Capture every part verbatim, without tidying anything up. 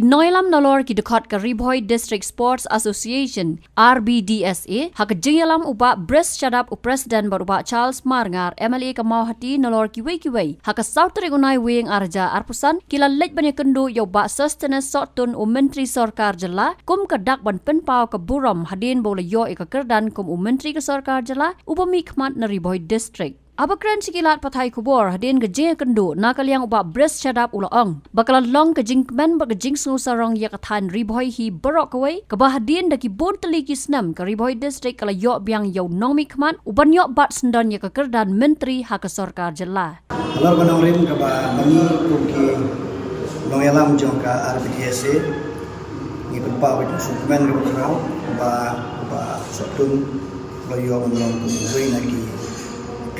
Nongïalam nalor ki dkhot ka Ri Bhoi District Sports Association, R B D S A, ha ka jingïalam u Bah Bryce Shadap, u President, bad u Bah Charles Marngar, M L A ka Mawhati, nalor kiwei kiwei, ha ka saw tarik u Naiwieng ar hajar arphew san, ki la leit ban ïakynduh ïa u Bah Sosthenes Sohtun, u Myntri Sorkar Jylla, kum ka dak ban pynpaw ka burom hadien ba u la ïoh ïa ka kyrdan kum u Myntri ka Sorkar Jylla uba mihkhmat na Ri Bhoi District. Haba kren sha ki lad pathai khubor hadien ka jingïakynduh, na ka liang u Bah Bryce Shadap u la ong ba ka la long ka jingkmen bad ka jingsngewsarong ïa ka thaiñ Ri Bhoi hi baroh kawei, kaba hadien da ki bun tylli ki snem ka Ri Bhoi District ka la ïoh biang ïa u nongmihkhmat uban ïoh bat syndon ïa ka kyrdan Myntri ha ka Sorkar Jylla. Halor ka nongrim kaba ma ngi kum ki nongïalam jong ka R B D S A, ngi pynpaw ka jingsngewkmen kaba khraw ba, ba Sohtun la ïoh ban long kum uwei na ki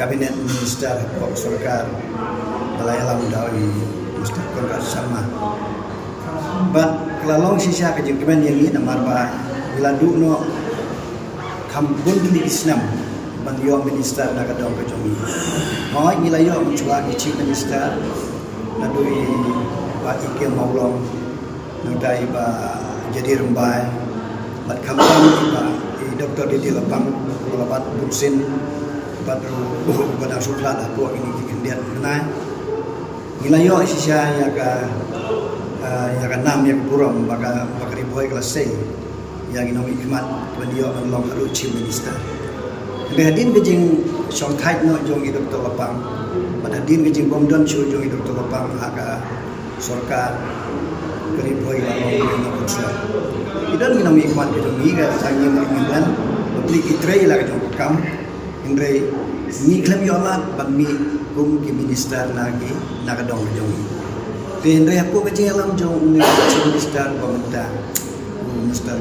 Cabinet Minister hapoh sorkar ba la ïalam da u Mister Conrad Sangma. Bad ka la long shisha ka jingkmen ïa ngi namar ba ngi la duh noh kham bun tylli ki snem ban ïoh minister na ka dong ka jong ngi. Hooid, ngi la ïoh mynshuwa ki Chief Minister, naduh i Bah E K Mawlong, nangta i Bah Jadid Rymbai, bad khamtam i Bah, i Doktor D D Lapang, ba la bat bun sien, bad ruh ba dang shu khlad hapoh kine ki khyndiat bnai. Ngi la ïoh shisha ïa ka, ah, ïa ka nam, ïa ka burom ba ka, ba ka Ri Bhoi ka la sei ïa ki nongmihkhmat ban ïoh ban long haduh Chief Minister. Hynrei hadien ka jingshongthait noh jong i Doktor Lapang bad hadien ka jingbym don shuh jong i Doktor Lapang ha ka sorkar, ka Ri Bhoi ka la long kawei na ka sorkar. Ki don ki nongmihkhmat ka jong ngi, ka jong ngi, ngi, ngi, ngi, ba pli ki trei la ka jong ka kam. Hynrei ngi khlem ïoh lad ban mih kum ki minister na ki, na ka dong ka jong ngi. Te hynrei hapoh ka jingïalam jong u Chief Minister ba mynta, u Mister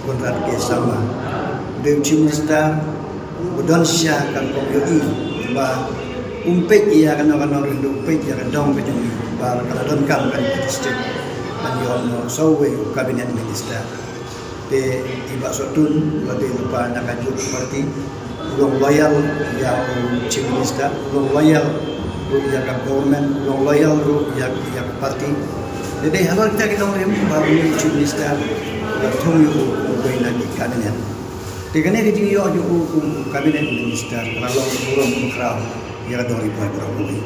Conrad K Sangma, u dei u Chief Minister ba don shisha ka rukom ïohi ba um peit ïa kano kano ruh, um peit ïa ka dong ka jong ngi ba ka la donkam ka district ban ïoh noh sa uwei u Cabinet Minister. Te i Bah Sohtun u la dei lypa na kajuh ka party, u long loyal ïa u Chief Minister, u long loyal ruh ïa ka government, u long loyal ruh ïa, ïa ka party. Te dei halor kita ki nongrim ba u Chief Minister u la thung ïa u kum uwei na ki Cabinet. Te kane ka jingïoh jong u kum Cabinet Minister ka la long burom khraw ïa ka dong Ri Bhoi baroh kawei.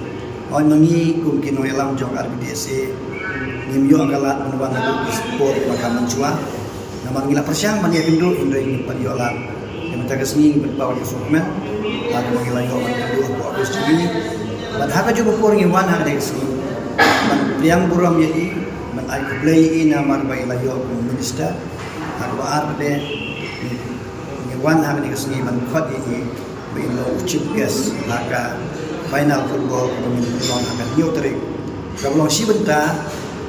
Hooid, ma ngi kum ki nongïalam jong R B D S A ngim ïoh ka lad ban wan haduh ki sport ba ka mynshuwa. Namar ngi la pyrshang ban ïakynduh hynrei ngim pat ïoh lad. Te mynta ka sngi ngi pynpaw ïa ka sngewkmen ba ngi la ïoh ban kynduh hapoh office jong i. Bad ha kajuh ka por ngi wan ha kane ka sngi ban pdiang burom ïa i, ban ai khublei ïa i namar ba i la ïoh kum minister. Ha kaba ar pat de ngi wan ha kane ka sngi ban khot ïa i ba in long u chief guest ha ka final football kaba ngin pynlong ha ka hynñiew tarik, kaba long shi bynta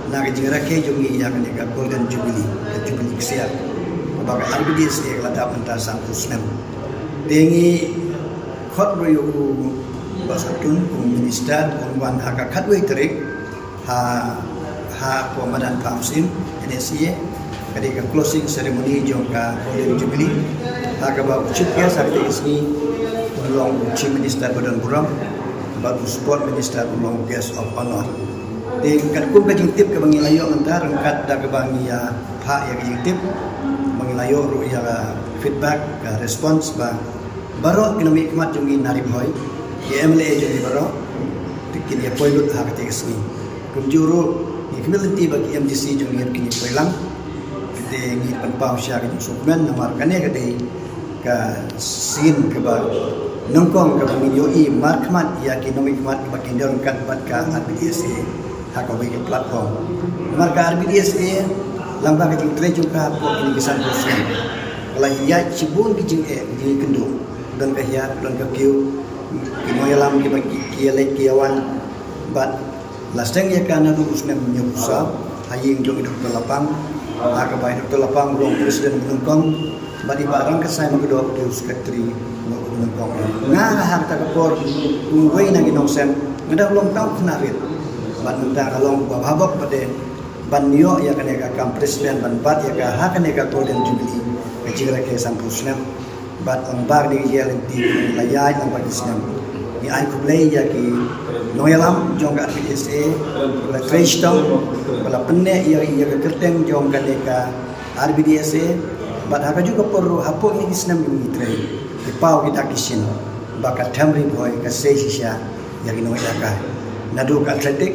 na ka jingrakhe jong ngi ïa kane ka Golden Jubilee, ka Jubilee ksiar kaba ka R B D S A ka la dap mynta sanphew snem. Te ngi khot ruh ïa u Bah Sohtun kum minister ban wan ha ka khatwei tarik ha, hapoh madan Pha Amsiem, N S C A. Ka dei ka closing ceremony jong ka Golden Jubilee, ha kaba u chief guest ha kata ka sngi un long u Chief Minister ba don burom bad u Sport Minister un long u guest of honour. Te katkum ka jingtip kaba ngi la ïoh mynta, ryngkat da kaba ngi ïa phah ïa ka jingtip, ba ngi la ïoh ruh ïa ka feedback, ka response ba baroh ki nongmihkhmat jong ngi na Ri Bhoi, ki M L A jong ngi baroh, te kin ïa poi lut ha kata ka sngi. Kumjuh ruh ngi khmih lynti ba ki M D C jong ngi kin ïa poi lang. Te ngi pynpaw sha ka jingsngewkmen namar kane ka dei ka sien kaba nyngkong kaba ngin ïohi markhmat ïa ki nongmihkhmat ba kin don ryngkat bad ka R B D S A ha kawei ka platform. Namar ka R B D S A lyngba ka jingtrei jong ka hapoh kine ki sanphew snem ka la ïaid shibun ki jingeh, ki jingkynduh. Don ka hiar, don ka kiew, ki nongïalam kiba ki, ki ïaleit ki ïawan. Bad la sdang ïa ka naduh u snem hynñiewphew saw ha ïing jong i Doctor Lapang, ha kaba i Doctor Lapang u long president ba nyngkong bad i Bah Rangkasai Makdoh u dei u secretary ba nyngkong. Nga ha kata ka por kum uwei na ki nongseng, nga dang long tang u khynnah rit. Bad mynta nga long uba bhabok pat de ban ïoh ïa kane ka kam president, ban bat ïa ka ha kane ka Golden Jubilee, ka jingrakhe sanphew snem. Bad lyngba kane ka jingïaid lynti la ïaid lyngba ki snem. Ngi ai khublei ïa ki nongïalam jong ka R B D S A ba la trei shitom, ba la pynneh ïa, ïa ka kyrteng jong kane ka R B D S A. Bad ha kajuh ka por ruh, hapoh kine ki snem jong ngi trei, ki paw ki dak ki shin ba ka Them Ri Bhoi ka sei shisha ïa ki nongïalehkai, naduh ka athletic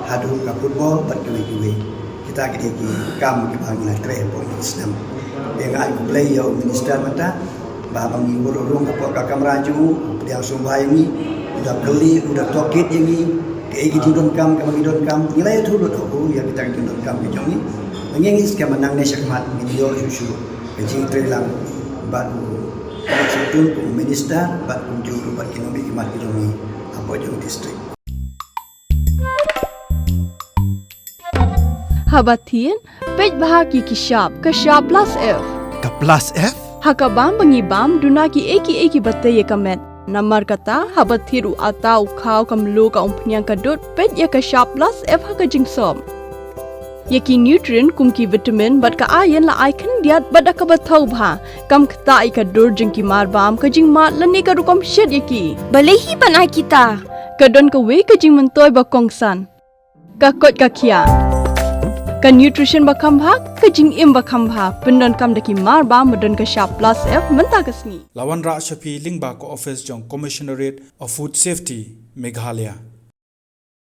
haduh ka football bad kiwei kiwei. Kita ki dei ki kam kiba ngi la trei hapoh kine ki snem. Te nga ai khublei ïa u minister mynta ba, ba ngi ïoh rung hapoh ka kamra jong u, u pdiang sngewbha ïa ngi, u da kylli, u da tohkit ïa ngi kaei ka jingdonkam kaba ngi donkam. Ngi la ïathuh lut ha u ïa kita ki jingdonkam ki jong ngi. Ngi, ngi skhem ba nangne shakhmat ngin ïoh shuh shuh ka jingtrei lang bad u, bad u minister bad kumjuh ruh bad ki nongmihkhmat ki jong ngi hapoh jong district. Haba thied, peit bha ki, ki shap, ka shap plus F. Ka plus F? Ha ka bam ba ngi bam, duna kiei kiei kiba tei ïa ka met. Namar kata, haba thied u atta, u khaw, ka mluh, ka umphniang, ka dud, peit ïa ka shap plus F ha ka jingsop. Ïa ki nutrient kum ki vitamin bad ka iron la ai khyndiat bad da kaba thaw bha. Kam ktah ïa ka dur jong ki mar bam, ka jingmad lane ka rukom shet ïa ki. Balei hi ban ai kita? Ka don kawei ka jingmyntoi ba kongsan. Ka koit ka khiah. Ka nutrition ba kham bha, ka jingim ba kham bha. Pyndonkam da ki mar bam ba don ka shap plus F mynta ka sngi. La wanrah sha phi lyngba ka office jong Commissionerate of Food Safety, Meghalaya.